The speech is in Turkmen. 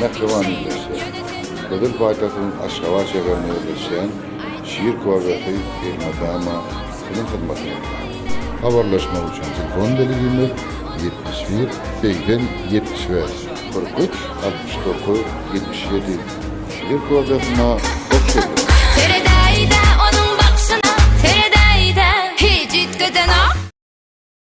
Mähriban ildeşler! Gözel paýtagtymyz Aşgabat şäherinde ýerleşýän Şir kofesi elmydama siziň hyzmatyňyzda. Habarlaşmak üçin telefon belgimiz, 71 80 75. 43 69 77. Şir kofesine hoş geldiňiz! Seredäýdä.